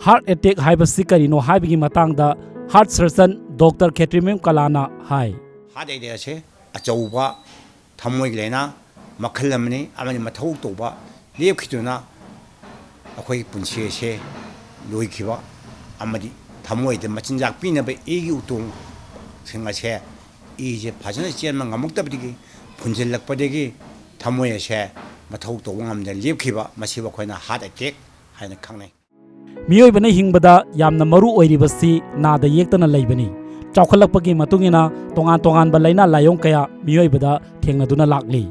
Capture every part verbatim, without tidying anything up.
Heart attack ꯍꯥꯏꯕꯁꯤ ꯀꯔꯤꯅꯣ ꯍꯥꯏꯕꯒꯤ ꯃꯇꯥꯡꯗ ꯍꯥꯔꯠ ꯁꯔꯖꯟ ꯗꯣꯛꯇꯔ ꯈꯦꯇ꯭ꯔꯤꯃꯌꯨꯝ ꯀꯂꯥꯅ ꯍꯥꯏ꯫ ꯍꯥꯔꯠ ꯑꯦꯇꯦꯛ ꯑꯁꯦ ꯑꯆꯧꯕ ꯊꯃꯣꯏꯒꯤ ꯂꯥꯏꯅꯥ ꯃꯈꯜ ꯑꯃꯅꯤ, ꯑꯃꯗꯤ ꯃꯊꯧ ꯇꯧꯕ ꯂꯦꯞꯈꯤꯗꯨꯅ ꯑꯩꯈꯣꯏꯒꯤ ꯄꯨꯟꯁꯤ ꯑꯁꯦ ꯂꯣꯏꯈꯤꯕ, ꯑꯃꯗꯤ ꯊꯃꯣꯏꯗ ꯃꯆꯤꯟꯖꯥꯛ ꯄꯤꯅꯕ ꯏꯒꯤ ꯎꯇꯣꯡꯁꯤꯡ ꯑꯁꯦ, ꯏꯁꯦ ꯐꯖꯅ ꯆꯦꯟꯕ ꯉꯝꯃꯛꯇꯕꯗꯒꯤ ꯐꯨꯟꯖꯤꯜꯂꯛꯄꯗꯒꯤ ꯊꯃꯣꯏ ꯑꯁꯦ ꯃꯊꯧ ꯇꯧꯕ ꯉꯝꯗꯅ ꯂꯦꯞꯈꯤꯕ, ꯃꯁꯤꯕꯨ ꯑꯩꯈꯣꯏꯅ ꯍꯥꯔꯠ ꯑꯦꯇꯦꯛ ꯍꯥꯏꯅ ꯈꯪꯅꯩ꯫ ꯃꯤꯑꯣꯏꯕꯅ ꯍꯤꯡꯕꯗ ꯌꯥꯝꯅ ꯃꯔꯨ ꯑꯣꯏꯔꯤꯕꯁꯤ ꯅꯥꯗ ꯌꯦꯛꯇꯅ ꯂꯩꯕꯅꯤ꯫ ꯆꯥꯎꯈꯠꯂꯛꯄꯒꯤ ꯃꯇꯨꯡ ꯏꯟꯅ ꯇꯣꯉꯥꯟ ꯇꯣꯉꯥꯟꯕ ꯂꯥꯏꯅꯥ ꯂꯥꯏꯑꯣꯡ ꯀꯌꯥ ꯃꯤꯑꯣꯏꯕꯗ ꯊꯦꯡꯅꯗꯨꯅ ꯂꯥꯛꯂꯤ꯫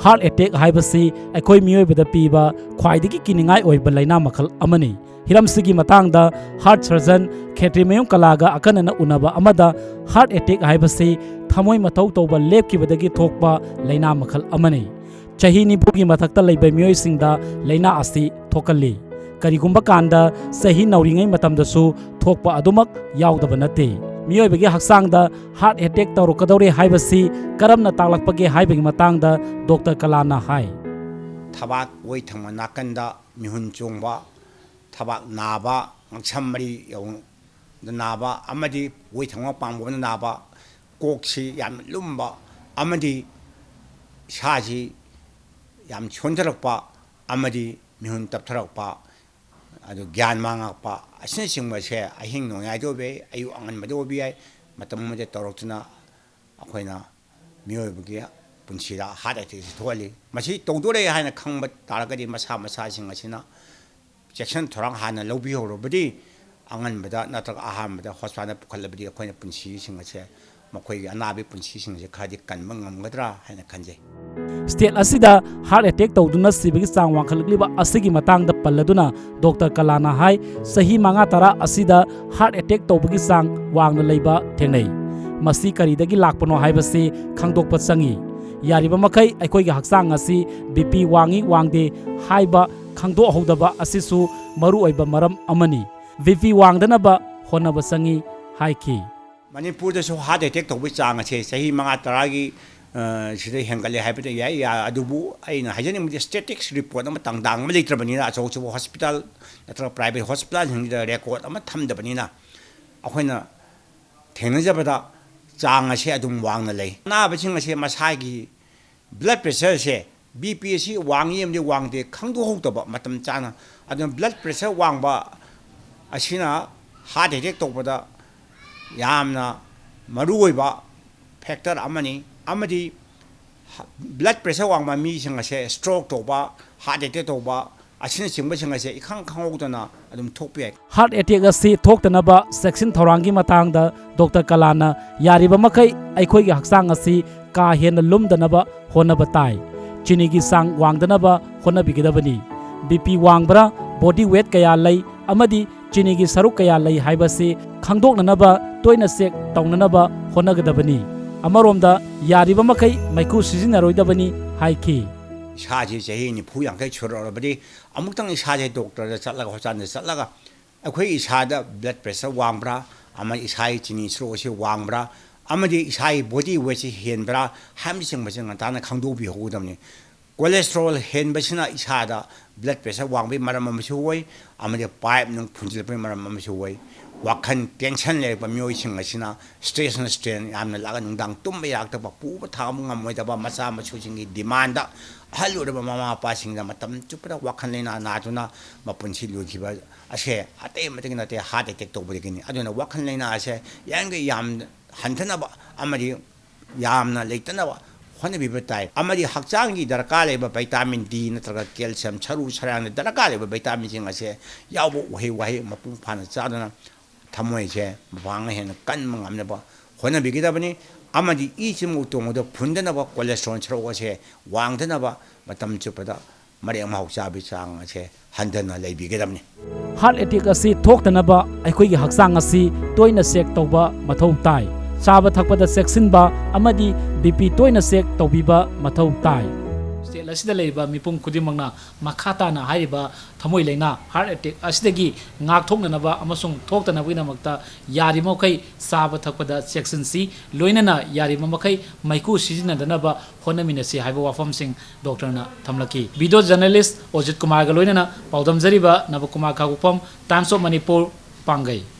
ꯍꯥꯔꯠ ꯑꯦꯇꯦꯛ ꯍꯥꯏꯕꯁꯤ ꯑꯩꯈꯣꯏ ꯃꯤꯑꯣꯏꯕꯗ ꯄꯤꯕ ꯈ꯭ꯋꯥꯏꯗꯒꯤ ꯀꯤꯅꯤꯡꯉꯥꯏ ꯑꯣꯏꯕ ꯂꯥꯏꯅꯥ ꯃꯈꯜ ꯑꯃꯅꯤ꯫ ꯍꯤꯔꯝꯁꯤꯒꯤ ꯃꯇꯥꯡꯗ ꯍꯥꯔꯠ ꯁꯔꯖꯟ ꯈꯦꯇ꯭ꯔꯤꯃꯌꯨꯝ ꯀꯂꯥꯒ ꯑꯈꯟꯅꯅ ꯎꯅꯕ ꯑꯃꯗ, ꯍꯥꯔꯠ ꯑꯦꯇꯦꯛ ꯍꯥꯏꯕꯁꯤ ꯊꯃꯣꯏ ꯃꯊꯧ ꯇꯧꯕ ꯂꯦꯞꯈꯤꯕꯗꯒꯤ ꯊꯣꯛꯄ ꯂꯥꯏꯅꯥ ꯃꯈꯜ ꯑꯃꯅꯤ꯫ ꯆꯍꯤ ꯅꯤꯐꯨꯒꯤ ꯃꯊꯛꯇ ꯂꯩꯕ ꯃꯤꯑꯣꯏꯁꯤꯡꯗ ꯂꯥꯏꯅꯥ ꯑꯁꯤ ꯊꯣꯛꯍꯜꯂꯤ꯫ ꯀꯔꯤꯒꯨꯝꯕ ꯀꯥꯟꯗ ꯆꯍꯤ ꯅꯧꯔꯤꯉꯩ ꯃꯇꯝꯗꯁꯨ ꯊꯣꯛꯄ ꯑꯗꯨꯃꯛ ꯌꯥꯎꯗꯕ ꯅꯠꯇꯦ꯫ ꯃꯤꯑꯣꯏꯕꯒꯤ ꯍꯛꯆꯥꯡꯗ ꯍꯥꯔꯠ ꯑꯦꯇꯦꯛ ꯇꯧꯔꯛꯀꯗꯧꯔꯦ ꯍꯥꯏꯕꯁꯤ ꯀꯔꯝꯅ ꯇꯥꯛꯂꯛꯄꯒꯦ ꯍꯥꯏꯕꯒꯤ ꯃꯇꯥꯡꯗ ꯗꯣꯛꯇꯔ ꯀꯂꯥꯅ ꯍꯥꯏ꯫ ꯊꯕꯥꯛ ꯑꯣꯏ ꯊꯪꯕ ꯅꯥꯀꯟꯗ ꯃꯤꯍꯨꯟ ꯆꯣꯡꯕ, ꯊꯕꯥꯛ ꯅꯥꯕ, ꯉꯛꯁꯝ ꯃꯔꯤ ꯌꯧꯅ ꯅꯥꯕ, ꯑꯃꯗꯤ ꯑꯣꯏ ꯊꯪꯕ ꯄꯥꯝꯕꯣꯝꯗ ꯅꯥꯕ, ꯀꯣꯛꯁꯤ ꯌꯥꯝ ꯂꯨꯝꯕ, ꯑꯃꯗꯤ ꯏꯁꯥꯁꯤ ꯌꯥꯝ ꯁꯣꯟꯊꯔꯛꯄ, ꯑꯃꯗꯤ ꯃꯤꯍꯨꯟ ꯇꯞꯊꯔꯛꯄ, ꯑꯗꯨ ꯒ꯭ꯌꯥꯟ ꯃꯥꯡꯉꯛꯄ ꯑꯁꯤꯅꯆꯤꯡꯕꯁꯦ ꯑꯍꯤꯡ ꯅꯣꯡꯌꯥꯏꯗ ꯑꯣꯏꯕ ꯌꯥꯏ, ꯑꯌꯨꯛ ꯑꯉꯟꯕꯗ ꯑꯣꯏꯕ ꯌꯥꯏ, ꯃꯇꯝ ꯑꯃꯗ ꯇꯧꯔꯛꯇꯨꯅ ꯑꯩꯈꯣꯏꯅ ꯃꯤꯑꯣꯏꯕꯒꯤ ꯄꯨꯟꯁꯤꯗ ꯍꯥꯔꯠ ꯑꯦꯇꯦꯛꯁꯤ ꯊꯣꯛꯍꯜꯂꯤ꯫ ꯃꯁꯤ ꯇꯧꯗꯣꯔꯦ ꯍꯥꯏꯅ ꯈꯪꯕ ꯇꯥꯔꯒꯗꯤ ꯃꯁꯥ ꯃꯁꯥꯁꯤꯡ ꯑꯁꯤꯅ ꯆꯦꯛꯁꯤꯟ ꯊꯧꯔꯥꯡ ꯍꯥꯟꯅ ꯂꯧꯕꯤꯍꯧꯔꯕꯗꯤ, ꯑꯉꯟꯕꯗ ꯅꯠꯇ꯭ꯔꯒ ꯑꯍꯥꯟꯕꯗ ꯍꯣꯁꯄꯤꯇꯥꯜꯗ ꯄꯨꯈꯠꯂꯕꯗꯤ ꯑꯩꯈꯣꯏꯅ ꯄꯨꯟꯁꯤꯁꯤꯡ ꯑꯁꯦ ꯃꯈꯣꯏꯒꯤ ꯑꯅꯥꯕꯒꯤ ꯄꯨꯟꯁꯤꯁꯤꯡꯁꯦ ꯈꯔꯗꯤ ꯀꯟꯕ ꯉꯝꯒꯗ꯭ꯔꯥ ꯍꯥꯏꯅ ꯈꯟꯖꯩ꯫ ꯁ꯭ꯇꯦꯠ ꯑꯁꯤꯗ ꯍꯥꯔꯠ ꯑꯦꯇꯦꯛ ꯇꯧꯗꯨꯅ ꯁꯤꯕꯒꯤ ꯆꯥꯡ ꯋꯥꯡꯈꯠꯂꯛꯂꯤꯕ ꯑꯁꯤꯒꯤ ꯃꯇꯥꯡꯗ ꯄꯜꯂꯗꯨꯅ ꯗꯣꯛꯇꯔ ꯀꯂꯥꯅ ꯍꯥꯏ, ꯆꯍꯤ ꯃꯉꯥ ꯇꯔꯥ ꯑꯁꯤꯗ ꯍꯥꯔꯠ ꯑꯦꯇꯦꯛ ꯇꯧꯕꯒꯤ ꯆꯥꯡ ꯋꯥꯡꯅ ꯂꯩꯕ ꯊꯦꯡꯅꯩ꯫ ꯃꯁꯤ ꯀꯔꯤꯗꯒꯤ ꯂꯥꯛꯄꯅꯣ ꯍꯥꯏꯕꯁꯤ ꯈꯪꯗꯣꯛꯄ ꯆꯪꯏ꯫ ꯌꯥꯔꯤꯕ ꯃꯈꯩ ꯑꯩꯈꯣꯏꯒꯤ ꯍꯛꯆꯥꯡ ꯑꯁꯤ ꯕꯤ ꯄꯤ ꯋꯥꯡꯏ ꯋꯥꯡꯗꯦ ꯍꯥꯏꯕ ꯈꯪꯗꯣꯛꯍꯧꯗꯕ ꯑꯁꯤꯁꯨ ꯃꯔꯨꯑꯣꯏꯕ ꯃꯔꯝ ꯑꯃꯅꯤ꯫ ꯕꯤ ꯄꯤ ꯋꯥꯡꯗꯅꯕ ꯍꯣꯠꯅꯕ ꯆꯪꯏ ꯍꯥꯏꯈꯤ꯫ ꯃꯅꯤꯄꯨꯔꯗꯁꯨ ꯍꯥꯔꯠ ꯑꯦꯇꯦꯛ ꯇꯧꯕꯒꯤ ꯆꯥꯡ ꯑꯁꯦ ꯆꯍꯤ ꯃꯉꯥ ꯇꯔꯥꯒꯤ ꯑ, ꯁꯤꯗ ꯍꯦꯟꯒꯠꯂꯦ ꯍꯥꯏꯕꯗꯤ ꯌꯥꯏ, ꯌꯥ-, ꯑꯗꯨꯕꯨ ꯑꯩꯅ ꯍꯥꯏꯖꯅꯤꯡꯕꯗꯤ statistics report ꯑꯃ ꯇꯥꯡ ꯇꯥꯡ ꯑꯃ ꯂꯩꯇ꯭ꯔꯕꯅꯤꯅ, ꯑꯆꯧ ꯑꯆꯧꯕ hospital ꯅꯠꯇ꯭ꯔꯒ private hospitalꯁꯤꯡꯁꯤꯗ record ꯑꯃ ꯊꯝꯗꯕꯅꯤꯅ, ꯑꯩꯈꯣꯏꯅ ꯊꯦꯡꯅꯖꯕꯗ ꯆꯥꯡ ꯑꯁꯦ ꯑꯗꯨꯝ ꯋꯥꯡꯅ ꯂꯩ꯫ ꯑꯅꯥꯕꯁꯤꯡ ꯑꯁꯦ ꯃꯁꯥꯒꯤ blood pressureꯁꯦ, BP ꯑꯁꯤ ꯋꯥꯡꯉꯤ ꯑꯃꯗꯤ ꯋꯥꯡꯗꯦ ꯈꯪꯗꯣꯛꯍꯧꯗꯕ ꯃꯇꯝ ꯆꯥꯅ, ꯑꯗꯨꯅ blood pressure ꯋꯥꯡꯕ ꯑꯁꯤꯅ heart attack ꯇꯧꯕꯗ ꯌꯥꯝꯅ ꯃꯔꯨꯑꯣꯏꯕ factor ꯑꯃꯅꯤ꯫ ꯑꯃꯗꯤ blood pressure ꯋꯥꯡꯕ ꯃꯤꯁꯤꯡ ꯑꯁꯦ stroke ꯇꯧꯕ, heart attack ꯇꯧꯕ ꯑꯁꯤꯅꯆꯤꯡꯕꯁꯤꯡ ꯑꯁꯦ ꯏꯈꯪ ꯈꯪꯍꯧꯗꯅ ꯑꯗꯨꯝ ꯊꯣꯛꯄ ꯌꯥꯏ꯫ Heart attack ꯑꯁꯤ ꯊꯣꯛꯇꯅꯕ ꯆꯦꯛꯁꯤꯟ ꯊꯧꯔꯥꯡꯒꯤ ꯃꯇꯥꯡꯗ ꯗꯣꯛꯇꯔ ꯀꯂꯥꯅ ꯌꯥꯔꯤꯕ ꯃꯈꯩ ꯑꯩꯈꯣꯏꯒꯤ ꯍꯛꯆꯥꯡ ꯑꯁꯤ ꯀꯥ ꯍꯦꯟꯅ ꯂꯨꯝꯗꯅꯕ ꯍꯣꯠꯅꯕ ꯇꯥꯏ꯫ ꯆꯤꯅꯤꯒꯤ ꯆꯥꯡ ꯋꯥꯡꯗꯅꯕ ꯍꯣꯠꯅꯕꯤꯒꯗꯕꯅꯤ꯫ BP ꯋꯥꯡꯕ꯭ꯔꯥ, body weight ꯀꯌꯥ ꯂꯩ ꯑꯃꯗꯤ ꯆꯤꯅꯤꯒꯤ ꯁꯔꯨꯛ ꯀꯌꯥ ꯂꯩ ꯍꯥꯏꯕꯁꯤ ꯈꯪꯗꯣꯛꯅꯅꯕ ꯇꯣꯏꯅ check ꯇꯧꯅꯅꯕ ꯍꯣꯠꯅꯒꯗꯕꯅꯤ꯫ ꯑꯃꯔꯣꯝꯗ ꯌꯥꯔꯤꯕ ꯃꯈꯩ ꯃꯩꯈꯨ ꯁꯤꯖꯤꯟꯅꯔꯣꯏꯗꯕꯅꯤ ꯍꯥꯏꯈꯤ꯫ ꯏꯁꯥꯁꯤ ꯆꯍꯤ ꯅꯤꯐꯨ ꯌꯥꯡꯈꯩ ꯁꯨꯔꯛꯂꯕꯗꯤ ꯑꯃꯨꯛꯇꯪ ꯏꯁꯥꯁꯦ ꯗꯣꯛꯇꯔꯗ ꯆꯠꯂꯒ, ꯍꯣꯁꯄꯤꯇꯥꯜꯗ ꯆꯠꯂꯒ ꯑꯩꯈꯣꯏ ꯏꯁꯥꯗ blood pressure ꯋꯥꯡꯕ꯭ꯔꯥ, ꯑꯃꯗꯤ ꯏꯁꯥꯒꯤ ꯆꯤꯅꯤ ꯁꯔꯨꯛ ꯑꯁꯤ ꯋꯥꯡꯕ꯭ꯔꯥ, ꯑꯃꯗꯤ ꯏꯁꯥꯒꯤ body weightꯁꯤ ꯍꯦꯟꯕ꯭ꯔꯥ ꯍꯥꯏꯕꯅꯆꯤꯡꯕꯁꯤ ꯉꯟꯇꯥꯅ ꯈꯪꯗꯣꯛꯄꯤꯍꯧꯒꯗꯕꯅꯤ꯫ Cholesterol ꯍꯦꯟꯕꯁꯤꯅ ꯏꯁꯥꯗ blood pressure ꯋꯥꯡꯕꯒꯤ ꯃꯔꯝ ꯑꯃꯁꯨ ꯑꯣꯏ, ꯑꯃꯗꯤ pipe ꯅꯨꯡ ꯐꯨꯟꯖꯤꯜꯂꯛꯄꯒꯤ ꯃꯔꯝ ꯑꯃꯁꯨ ꯑꯣꯏ꯫ ꯋꯥꯈꯜ tension ꯂꯩꯔꯛꯄ ꯃꯤꯑꯣꯏꯁꯤꯡ ꯑꯁꯤꯅ stress ꯅ strain ꯌꯥꯝꯅ ꯂꯥꯛꯑꯒ ꯅꯨꯡꯗꯥꯡ ꯇꯨꯝꯕ ꯌꯥꯔꯛꯇꯕ, ꯄꯨꯕ ꯊꯥꯡꯕ ꯉꯝꯃꯣꯏꯗꯕ, ꯃꯆꯥ ꯃꯁꯨꯁꯤꯡꯒꯤ demandꯗ, ꯑꯍꯜ ꯑꯣꯏꯔꯕ ꯃꯃꯥ ꯃꯄꯥꯁꯤꯡꯗ ꯃꯇꯝ ꯆꯨꯞꯄꯗ ꯋꯥꯈꯜ ꯂꯩꯅꯥ ꯅꯥꯗꯨꯅ ꯃꯄꯨꯟꯁꯤ ꯂꯣꯏꯈꯤꯕ ꯑꯁꯦ ꯑꯇꯩ ꯑꯃꯠꯇꯒꯤ ꯅꯠꯇꯦ, heart attack ꯇꯧꯕꯗꯒꯤꯅꯤ꯫ ꯑꯗꯨꯅ ꯋꯥꯈꯜ ꯂꯩꯅꯥ ꯑꯁꯦ ꯌꯥꯔꯤꯈꯩ ꯌꯥꯝ ꯍꯟꯊꯅꯕ ꯑꯃꯗꯤ ꯌꯥꯝꯅ ꯂꯩꯇꯅꯕ ꯍꯣꯠꯅꯕꯤꯕ ꯇꯥꯏ꯫ ꯑꯃꯗꯤ ꯍꯛꯆꯥꯡꯒꯤ ꯗꯔꯀꯥꯔ ꯂꯩꯕ vitamin D ꯅꯠꯇ꯭ꯔꯒ calcium, ꯁꯔꯨ ꯁꯔꯥꯡꯗ ꯗꯔꯀꯥꯔ ꯂꯩꯕ vitaminꯁꯤꯡ ꯑꯁꯦ ꯌꯥꯎꯕ ꯎꯍꯩ ꯋꯥꯍꯩ ꯃꯄꯨꯡ ꯐꯥꯅ ꯆꯥꯗꯨꯅ ꯊꯃꯣꯏꯁꯦ ꯃꯄꯥꯡꯒꯜ ꯍꯦꯟꯅ ꯀꯟꯕ ꯉꯝꯅꯕ ꯍꯣꯠꯅꯕꯤꯒꯗꯕꯅꯤ꯫ ꯑꯃꯗꯤ ꯏ ꯆꯤꯃꯧ ꯇꯣꯡꯕꯗ ꯐꯨꯟꯗꯅꯕ cholesterol ꯁꯔꯨꯛ ꯑꯁꯦ ꯋꯥꯡꯗꯅꯕ ꯃꯇꯝ ꯆꯨꯞꯄꯗ ꯃꯔꯦꯛ ꯃꯍꯥꯎ ꯆꯥꯕꯒꯤ ꯆꯥꯡ ꯑꯁꯦ ꯍꯟꯊꯅ ꯂꯩꯕꯤꯒꯗꯕꯅꯤ꯫ Heart attack ꯑꯁꯤ ꯊꯣꯛꯇꯅꯕ ꯑꯩꯈꯣꯏꯒꯤ ꯍꯛꯆꯥꯡ ꯑꯁꯤ ꯇꯣꯏꯅ check ꯇꯧꯕ ꯃꯊꯧ ꯇꯥꯏ꯫ ꯆꯥꯕ ꯊꯛꯄꯗ ꯆꯦꯛꯁꯤꯟꯕ ꯑꯃꯗꯤ BP ꯇꯣꯏꯅ check ꯇꯧꯕꯤꯕ ꯃꯊꯧ ꯇꯥꯏ꯫ ꯑꯁꯤꯗ ꯂꯩꯔꯤꯕ ꯃꯤꯄꯨꯝ ꯈꯨꯗꯤꯡꯃꯛꯅ ꯃꯈꯥ ꯇꯥꯅ ꯍꯥꯏꯔꯤꯕ ꯊꯃꯣꯏ ꯂꯥꯏꯅꯥ, heart attack ꯑꯁꯤꯗꯒꯤ ꯉꯥꯛꯊꯣꯛꯅꯅꯕ ꯑꯃꯁꯨꯡ ꯊꯣꯛꯇꯅꯕꯒꯤꯗꯃꯛꯇ ꯌꯥꯔꯤꯕꯃꯈꯩ ꯆꯥꯕ ꯊꯛꯄꯗ ꯆꯦꯛꯁꯤꯟꯁꯤ, ꯂꯣꯏꯅꯅ ꯌꯥꯔꯤꯕ ꯃꯈꯩ ꯃꯩꯈꯨ ꯁꯤꯖꯤꯟꯅꯗꯅꯕ ꯍꯣꯠꯅꯃꯤꯟꯅꯁꯤ ꯍꯥꯏꯕ ꯋꯥꯐꯝꯁꯤꯡ ꯗꯣꯛꯇꯔꯅ ꯊꯝꯂꯛꯈꯤ꯫ Video journalist ꯑꯣꯖꯤꯠ ꯀꯨꯃꯥꯔꯒ ꯂꯣꯏꯅꯅ ꯄꯥꯎꯗꯝꯖꯔꯤꯕ ꯅꯕꯀꯨꯃꯥꯔ ꯈꯥꯉꯕꯣꯛꯐꯝ, Times of Manipur, ꯄꯥꯡꯒꯩ꯫